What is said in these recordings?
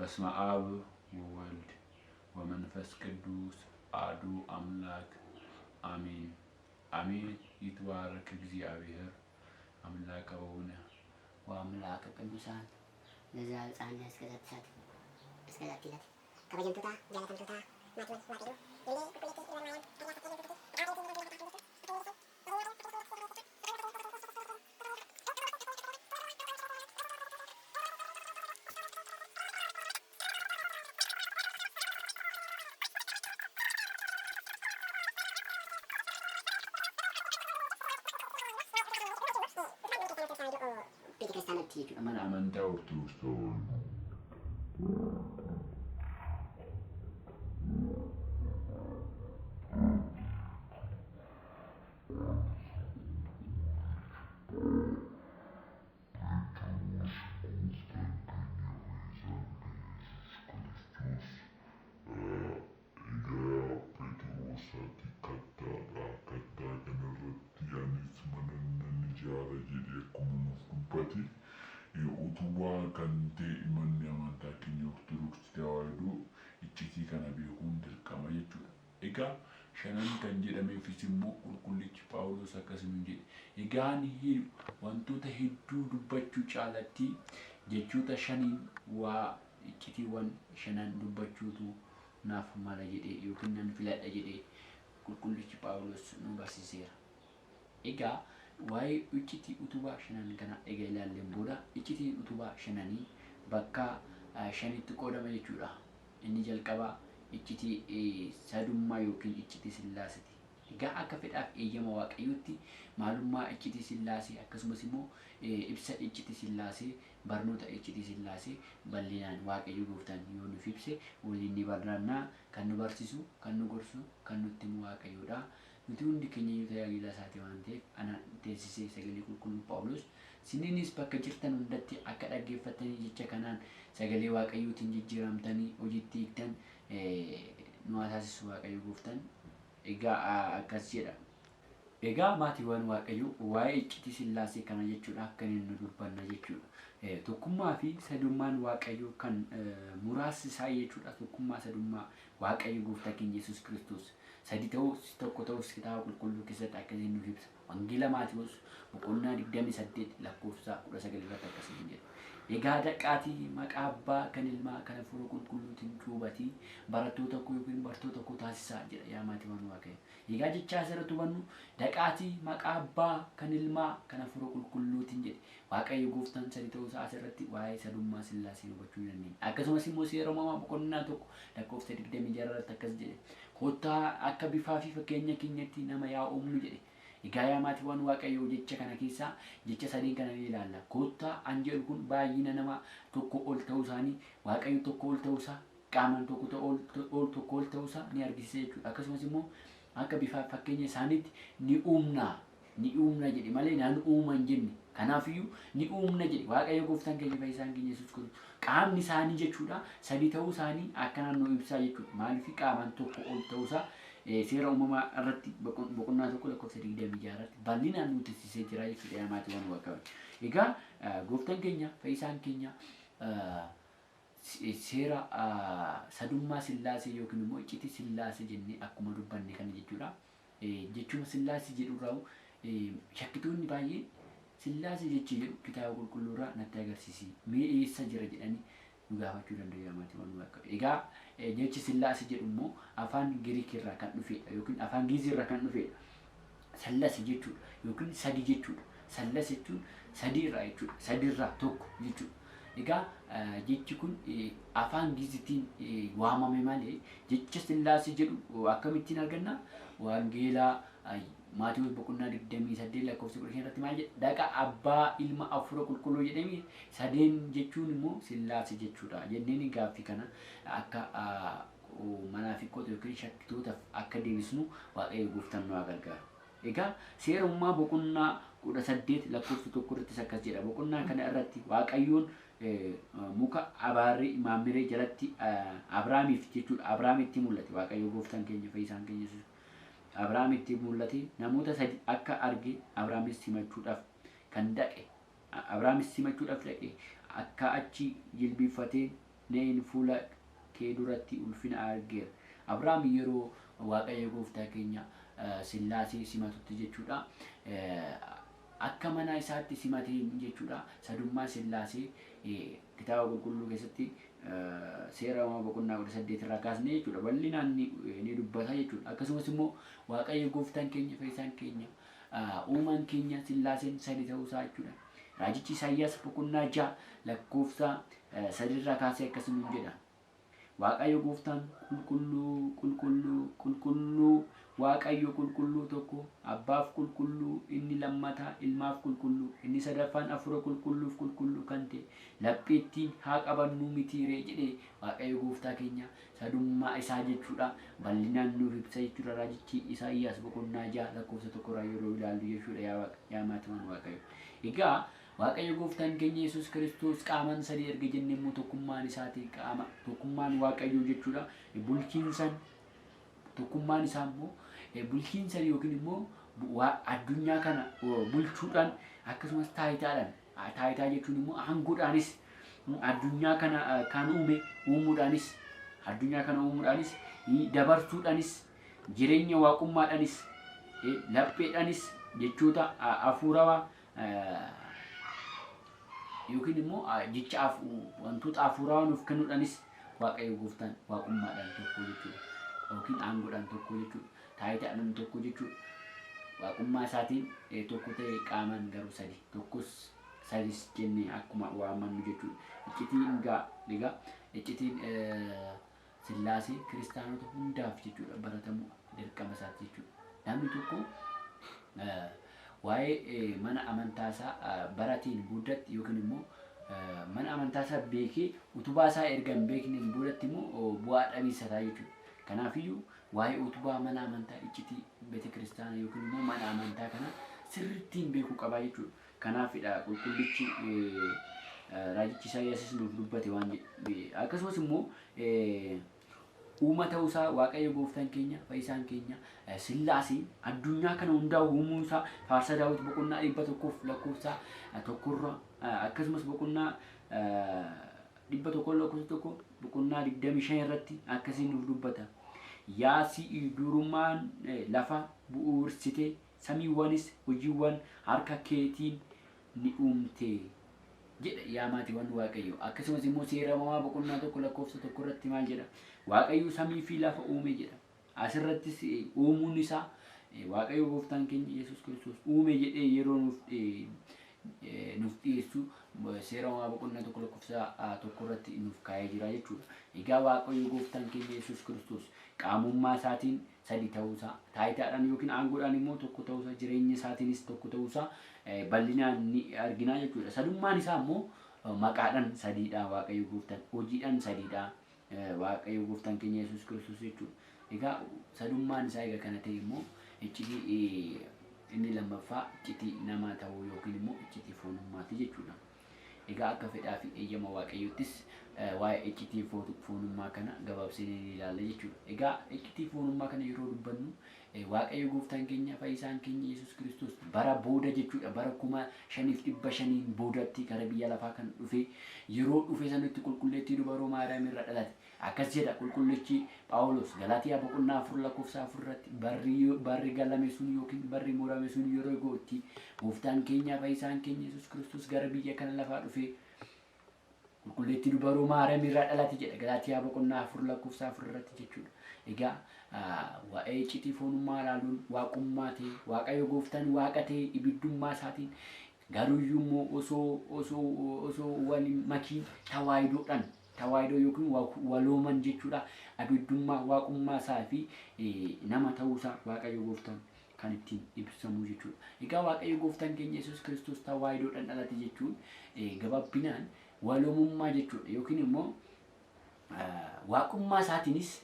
በስመ አብ ወወልድ ወመንፈስ ቅዱስ አሐዱ አምላክ አሜን። አሜን። ይትባረክ እግዚአብሔር አምላከ አበውነ ወአምላከ ቅዱሳን ለዘአብጽሐነ እስከ ዛቲ ሰዓት እስከ ዛቲ ዕለት። Kabajamtoota jaalatamtoota maatiiwwan Waaqayyoo ijoollee qulqulleettii Durbee Maariyaam. Beeta kiristaanatti jechuudha mana amantaa Ortodoksii Tawaahidoo. Egaa Phexros ati kattaadha. Kattaa kanarratti anis mana nan ijaara jedhee akkuma nuuf dubbate utubaa kan ta'e manni amantaa keenya Ortodoksii Tawaahidoo iccitii kana beekuun dirqama jechuudha. Egaa shanan kan jedhameefis immoo qulqullichi Phaawulos akkasuma jedhe. Egaa ani wantoota hedduu dubbachuu caalatti jechoota shaniin waa iccitiiwwan shanan dubbachuutu naaf mala jedhee yookiin nan filadha jedhee qulqullichi Phaawulos nu barsiiseera. Egaa waa'ee iccitii utubaa shanan kana egaa ilaalleen booda iccitiin utubaa shananii bakka shanitti qoodama jechuudha. Inni jalqabaa iccitii sadummaa yookiin iccitii sillaaseeti. Egaa akka fedhaaf eeyyama Waaqayyootti maalummaa iccitii sillaasee akkasumas immoo ibsa iccitii sillaasee barnoota iccitii sillaasee bal'inaan Waaqayyo gooftaan yoo nuuf ibse waliin ni barannaa. Kan nu barsiisu, kan nu gorsu, kan nutti himu Waaqayyoodha. Nuti hundi keenya iyyuu tajaajila isaati waan ta'eef ana teessisee sagalee qulqulluu Phaawulos siniinis bakka jirtan hundatti akka dhaggeeffattanii jecha kanaan sagalee Waaqayyootiin jijjiiramtanii hojiitti hiiktan nu haa taasisu Waaqayyo gooftaan. Egaa akkas jedha. Egaa maatiiwwan Waaqayyoo waa'ee iccitii sillaasee kana jechuudha akka inni nu dubbanna jechuudha. Tokkummaa fi sadummaan Waaqayyoo kan muraasni isaa jechuudha. Tokkummaa sadummaa Waaqayyo gooftaa keenya Yesuus Kiristoos sadi ta'us tokko ta'us kitaaba qulqulluu keessatti akkasiin nuuf ibsa. Wangeela Maatiyoos boqonnaa 28 lakkoofsa 19 irratti akkasiin jedha. Egaa dhaqaatii maqaa abbaa kan ilmaa kan hafuura qulqulluutiin cuubatii barattoota koo yookiin bartoota koo taasisaa jedha yaa maatiiwwan Waaqayyo. Egaa jecha asirratti hubannu dhaqaatii maqaa abbaa kan ilmaa kan hafuura qulqulluutiin jedhe. Waaqayyo gooftaan sadi ta'uu isaa asirratti waa'ee sadummaa sillaasee hubachuu ni dandeenya. Akkasumas immoo seera uumamaa boqonnaa 1 lakkoofsa 26 irratti akkas jedhe. Kottaa akka bifaa fi fakkeenya keenyatti nama yaa uumnu jedhe. Egaa yaa maatiiwwan Waaqayyoo jecha kana keessaa jecha sadeen kana ni ilaalla. Kottaa an jedhu kun baay'ina nama tokko ol ta'uu isaanii, Waaqayyo tokko ol ta'uu isaa, qaamaan tokko ol tokko ol ta'uu isaa ni argisiisa jechuudha. Akkasumas immoo akka bifaa fi fakkeenya isaaniitti ni uumna. Ni uumna jedhe malee nan uuma hin jenne. Kanaafiyyuu ni uumna jedhe Waaqayyo gooftaan keenya fayyisaan keenya Yesuus Kiristoos. Qaamni isaanii jechuudha sadi ta'uu isaanii akkanaan nu ibsaa jechuudha. Maaliif qaamaan tokko ol ta'uu isaa seera uumamaa irratti boqonnaa 1 lakkoofsa 26 irratti bal'inaan nu tiksisee jira jechuudha yaa maatiiwwan Waaqayyoo. Egaa gooftaan keenya fayyisaan keenya seera sadummaa sillaasee yookiin immoo iccitii sillaasee jennee akkuma dubbanne kana jechuudha. Jechuma sillaasee jedhu irraa shakkitoonni baay'een sillaasee jechi jedhu kitaaba qulqulluu irraa natti agarsiisi mee eessa jira jedhanii nu gaafachuu danda'u yaa maatiiwwan Waaqayyoo. Egaa jechi sillaasee jedhu immoo afaan Giriik irraa kan dhufedha yookiin afaan Giizii irraa kan dhufedha. Sallase jechuudha yookiin sadi jechuudha. Sallase jechuun sadi irraa jechuudha. Sadi irraa tokko jechuudha. Egaa jechi kun afaan Giizitiin waamame malee jecha sillaasee jedhu akkamittiin arganna? Wangeelaa Maatiyoos boqonnaa 28 lakkoofsa 15 irratti maal jedha? Dhaqa abbaa ilma hafuura qulqulluu jedhame sadeen jechuun immoo sillaasee jechuudha. Jenneen gaaffii kana akka manaafiqoota yookiin shakkitootaaf akka deebisnu Waaqayyo gooftaan nu haa gargaaru. Egaa seera uumamaa boqonnaa 18 lakkoofsa 1 irrattis akkas jedha. Boqonnaa kana irratti Waaqayyoon muka abaarrii maammiree jalatti Abrahaamiif jechuudha. Abrahaamitti mul'ate Waaqayyo gooftaan keenya fayyisaan keenya Yesuus. Abrahaamitti mul'ate namoota sadi akka arge Abrahaamis simachuudhaaf kan dhaqe. Abrahaamis simachuudhaaf dhaqe akka achi jilbiiffatee na'in fuula kee duratti ulfina argeera. Abrahaam yeroo Waaqayyo gooftaa keenya Sillaasee simatutti jechuudha. Akka mana isaatti simateen jechuudha. Sadummaa Sillaasee kitaaba qulqulluu keessatti seera uumamaa boqonnaa 18 irraa kaasnee jechuudha. Bal'inaan ni dubbata jechuudha. Akkasumas immoo Waaqayyo gooftaan keenya fayyisaan keenya uumaan keenya Sillaaseen sadi ta'uusaa jechuudha. Raajichi Isaayyaas boqonnaa 6 lakkoofsa 3 irraa kaasee akkasuma jedha. Waaqayyo gooftaan qulqulluu, qulqulluu, qulqulluu, Waaqayyo qulqulluu tokko, Abbaaf qulqulluu, inni lammataa ilmaaf qulqulluu, inni sadaffaan Hafuura qulqulluuf qulqulluu kan ta'e, lapheettiin haa qabannuu mitii ree jedhee Waaqayyo gooftaa keenya sadummaa isaa jechuudha bal'inaan nuuf ibsa jechuudha. Raajichi Isaayyaas boqonnaa 6 lakkoofsa 1 irraa yeroo ilaallu jechuudha. Yaa Waaqa, yaa maatiiwwan Waaqayyo. Egaa Waaqayyo gooftaan keenya Yesuus Kiristoos qaamaan sadii erga jenne immoo tokkummaan isaatii qaama tokkummaan Waaqayyoo jechuudha. Bulchiinsan tokkummaan isaa immoo bulchiinsan yookiin immoo addunyaa kana bulchuudhaan, akkasumas taayitaadhaan, taayitaa jechuun immoo aangoodhaanis, addunyaa kana kan uume uumuudhaanis, addunyaa kana uumuudhaanis, dabarsuudhaanis, jireenya waaqummaadhaanis, lapheedhaanis, jechoota hafuurawaa yookiin immoo jecha wantoota hafuurawaa nuuf kennuudhaanis Waaqayyo gooftaan waaqummaadhaan tokko jechuudha. Yookiin aangoodhaan tokko jechuudha. Taayitaadhaan tokko jechuudha. Waaqummaa isaatiin tokko ta'e qaamaan garuu sadi. Tokkos sadis jennee akkuma waamannu jechuudha. Iccitiin egaa iccitiin Sillaasee kiristaanota hundaaf jechuudha baratamuu dirqama isaati jechuudha. Namni tokko waa'ee mana amantaa isaa barateen boodatti yookiin immoo mana amantaa isaa beekee utubaa isaa erga hin beekneen boodatti immoo bu'aa dhabeessa ta'a jechuudha. Kanaafiyyuu waa'ee utubaa mana amantaa iccitii beete kiristaanaa yookiin immoo mana amantaa kana sirrittiin beekuu qabaa jechuudha. Kanaafidha qulqullichi raajichi Isaayyaasis nuuf dubbate waan jedhe. Akkasumas immoo uuma ta'uu isaa Waaqayyo gooftaan keenya fayyisaan keenya Sillaaseen addunyaa kana hundaa uumuu isaa Faarsa Daawit boqonnaa 100 lakkoofsa tokkorra, akkasumas boqonnaa 100 lakkoofsa 1, boqonnaa 25 irratti akkasiin nuuf dubbata. Yaa si'i durummaan lafa bu'uursite, samiiwwanis hojiiwwan harka keetiin ni uumte jedha. Yaa maatiiwwan Waaqayyo, akkasumas immoo seera uumamaa boqonnaa 1 lakkoofsa 1 irratti maal jedha? Waaqayyo samii fi lafa uume jedha. Asirrattis uumuun isaa Waaqayyo gooftaan keenya Yesuus Kiristoos uume jedhee yeroo nuuf dhiyeessu seera uumamaa boqonnaa 1 lakkoofsa 1 irratti nuuf kaa'ee jira jechuudha. Egaa Waaqayyo gooftaan keenya Yesuus Kiristoos qaamummaa isaatiin sadi ta'uusaa, taayitaadhaan yookiin aangoodhaan immoo tokko ta'uusaa, jireenya isaatiinis tokko ta'uusaa bal'inaan ni argina jechuudha. Sadummaan isaa immoo maqaadhaan sadiidha Waaqayyo gooftaan, hojiidhaan sadiidha Waaqayyo gooftaan keenya Yesuus Kiristoos jechuudha. Egaa sadummaan isaa egaa kana ta'e immoo iccitii inni lammaffaa iccitii namaa ta'uu yookiin immoo iccitii foonummaati jechuudha. Egaa akka fedhaa fi eeyyama Waaqayyoottis waa'ee iccitii foonummaa kana gabaabsinee ni ilaalla jechuudha. Egaa iccitii foonummaa kana yeroo dubbannu Waaqayyo gooftaan keenya fayyisaan keenya Yesuus Kiristoos bara booda jechuudha, bara 5500n boodatti gara biyya lafaa kan dhufe, yeroo dhufe sanatti qulqulleettii dubaroo Maariyaam irra dhalate. Akkas jedha qulqullichi Phaawulos Galaatiyaa boqonnaa 4 lakkoofsa 4 irratti: barri galame sun yookiin barri murame sun yeroo ga'utti gooftaan keenya fayyisaan keenya Yesuus Kiristoos gara biyya kana lafaa dhufe, qulqulleettii dubaroo Maariyaam irraa dhalate jedha Galaatiyaa boqonnaa 4 lakkoofsa 4 irratti jechuudha. Egaa waa'ee iccitii foonummaa ilaaluun waaqummaa ta'e Waaqayyo gooftaan waaqa ta'e ibiddummaa isaatiin garuuyyuu immoo osoo wal hin makiin tawaayidoodhaan, tawaayidoo yookiin walooman jechuudha, abiddummaa waaqummaa isaa fi nama ta'uusaa Waaqayyo gooftaan kan ittiin ibsamu jechuudha. Egaa Waaqayyo gooftaan keenya Yesuus Kiristoos tawaayidoodhaan dhalate jechuun gabaabinaan waloomummaa jechuudha, yookiin immoo waaqummaa isaatiinis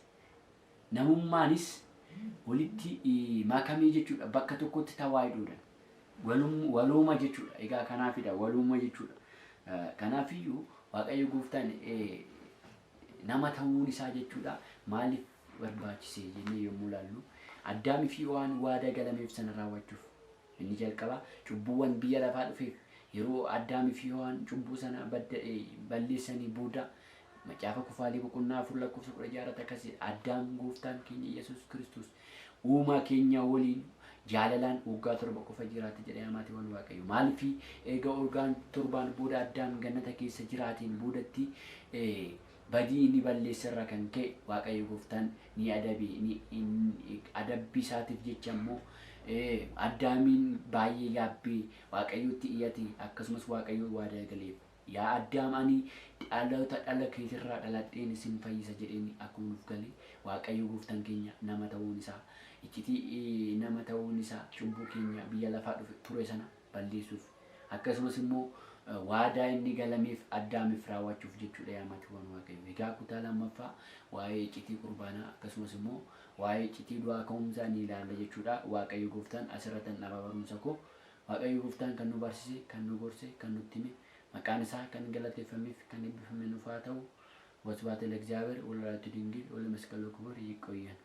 namummaanis walitti makamee jechuudha, bakka tokkotti tawaayidoodhaan walooma jechuudha. Egaa kanaafidha walooma jechuudha. Kanaafiyyuu Waaqayyo gooftaan nama ta'uun isaa jechuudha maaliif barbaachise jennee yommuu ilaallu, Addaamii fi Hewaan waadaa galameef sana raawwachuuf. Inni jalqabaa cubbuuwwan biyya lafaa dhufeef, yeroo Addaamii fi Hewaan cubbuu sana balleessanii booda Macaafa Kufaalii boqonnaa 4 lakkoofsa 16 irratti akkas jedha. Addaam gooftaan keenya Yesuus Kiristoos uumaa keenya waliin jaalalaan waggaa 7 qofa jiraate jedhee maatiiwwan Waaqayyo. Maaliif eega waggaan torbaan booda Addaam gannata keessa jiraateen boodatti badii inni balleesse irraa kan ka'e Waaqayyo gooftaan ni adabe. Adabbii isaatiif jecha immoo Addaamiin baay'ee gaabbee Waaqayyotti iyyate, akkasumas Waaqayyo waadaa galeef. Yaa Addaam, ani dhaloota dhala keetirraa dhaladheen isin fayyisa jedheen akkuma nuuf gale, Waaqayyo gooftaan keenya nama ta'uun isaa, iccitii nama ta'uun isaa cubbuu keenya biyya lafaa dhufe ture sana balleessuuf, akkasumas immoo waadaa inni galameef Addaamiif raawwachuuf jechuudha yaa maatiiwwan Waaqayyo. Egaa kutaa lammaffaa waa'ee iccitii qurbaanaa akkasumas immoo waa'ee iccitii du'aa ka'umsaa ni ilaalla jechuudha. Waaqayyo gooftaan asirratti dhabaa barumsa koo. Waaqayyo gooftaan kan nu barsiise, kan nu gorse, kan nutti hime, maqaan isaa kan galateeffameef kan eebbifame nuuf haa ta'u. ወስብሐት ለእግዚአብሔር ወለወላዲቱ ድንግል ወለመስቀሉ ክቡር። ይቆየን።